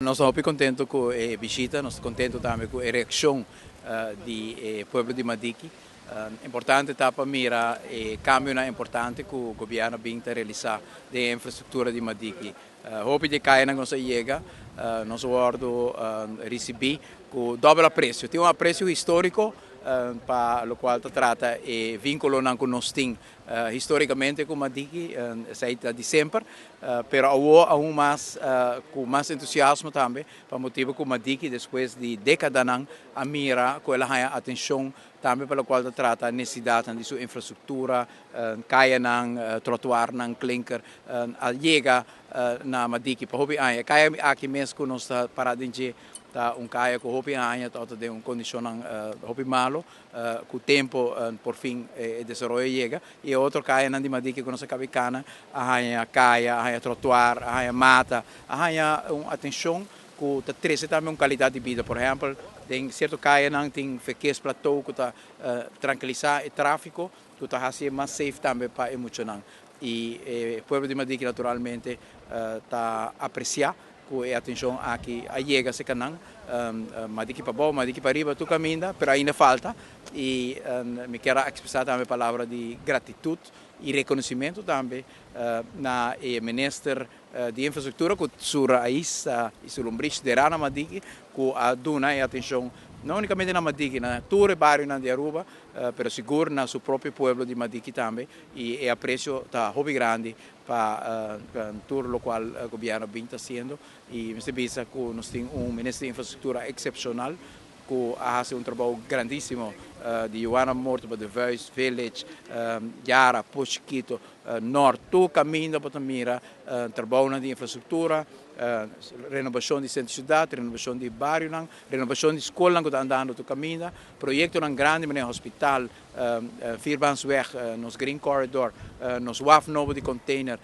Nos ta hopi contento cu e bishita, nos ta contento tambe cu e reaccion di e pueblo di Madiki. Importante ta pa mira e cambionan importante cu gobierno a bin ta realisa den e infrastructura di Madiki. Hopi di e cayanan cu nos a yega, nos a wordo ricibi cu dobel aprecio. Tin un aprecio historico pa locual ta trata e vinculonan cu nos tin Histórikamente ku Madiki esei ta di semper, pero awor aun mas ku mas entusiasmo tambe pa motibu ku Madiki despues di dékadanan a mira ku el a haña atenshon tambe pa lokual ta trata nesesidatnan di su infrastruktura, kayanan, trotuarnan, klinker a yega na Madiki pa hopi aña. E kaya aki mes ku nos ta pará den dje ta un kaya ku hopi aña tabata den un kondishonnan hopi malo. Ku tempu por fin e desaroyo yega i e otro kayanan di Madiki ku nos a kaba di kana a haña kaya, a haña trotuar, a haña mata, a haña un atenshon ku ta trese tambe un kalidat di bida. Por ehèmpel den sierto kayanan tin verkeersplateau ku ta trankilisá e tráfiko ku ta hasié mas safe tambe pa e muchanan. I e pueblo di Madiki naturalmente ta apresiá Ku e atenshon aki a yega serka nan, Madiki pabou, Madiki pariba, tur kaminda, pero ainda falta i mi kier a ekspresá tambe palabra di gratitut i rekonosimentu tambe na e minister di infrastruktura ku su rais i su lombrish derá na Madiki ku a duna e atenshon no únikamente na Madiki, na tur e barionan di Aruba, pero sigur na su propio pueblo di Madiki tambe i e apresio ta hopi grandi pa tur locual gobierno bin ta haciendo y mester bisa cu nos tin un minister di infrastructura excepcional cu a haci un trabou grandisimo di Juana Morto pa De Vuist Village, Yara, Pos Chiquito, Noord, tur caminda bo ta mira trabounan di infrastructura, renobacion di centro ciudad, renobacion di barionan, renobacion di scolnan cu ta andando tur caminda, proyectonan grandi manera hospital, Vierbaansweg, nos Green Corridor, nos waf nobo di container,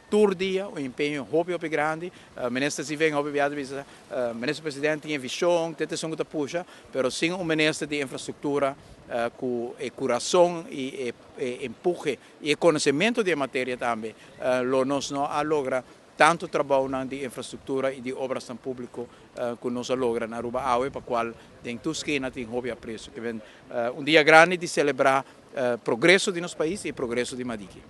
tur dia un empeño hopi hopi grandi. Minister Ziving hopi bia ta bisa, Minister President tin e vision, tin e esun cu ta pusha, pero sin un Minister di Infrastructura cu e curason y e empuhe y e conocemento di e materia tambe, lo nos no a logra Tanto trabounan di infrastructura y di obrasnan publico cu nos a logra na Aruba awe pa cual den tur skina tin hopi aprecio. Ke ben un dia grandi di celebra progreso di nos pais y progreso di Madiki.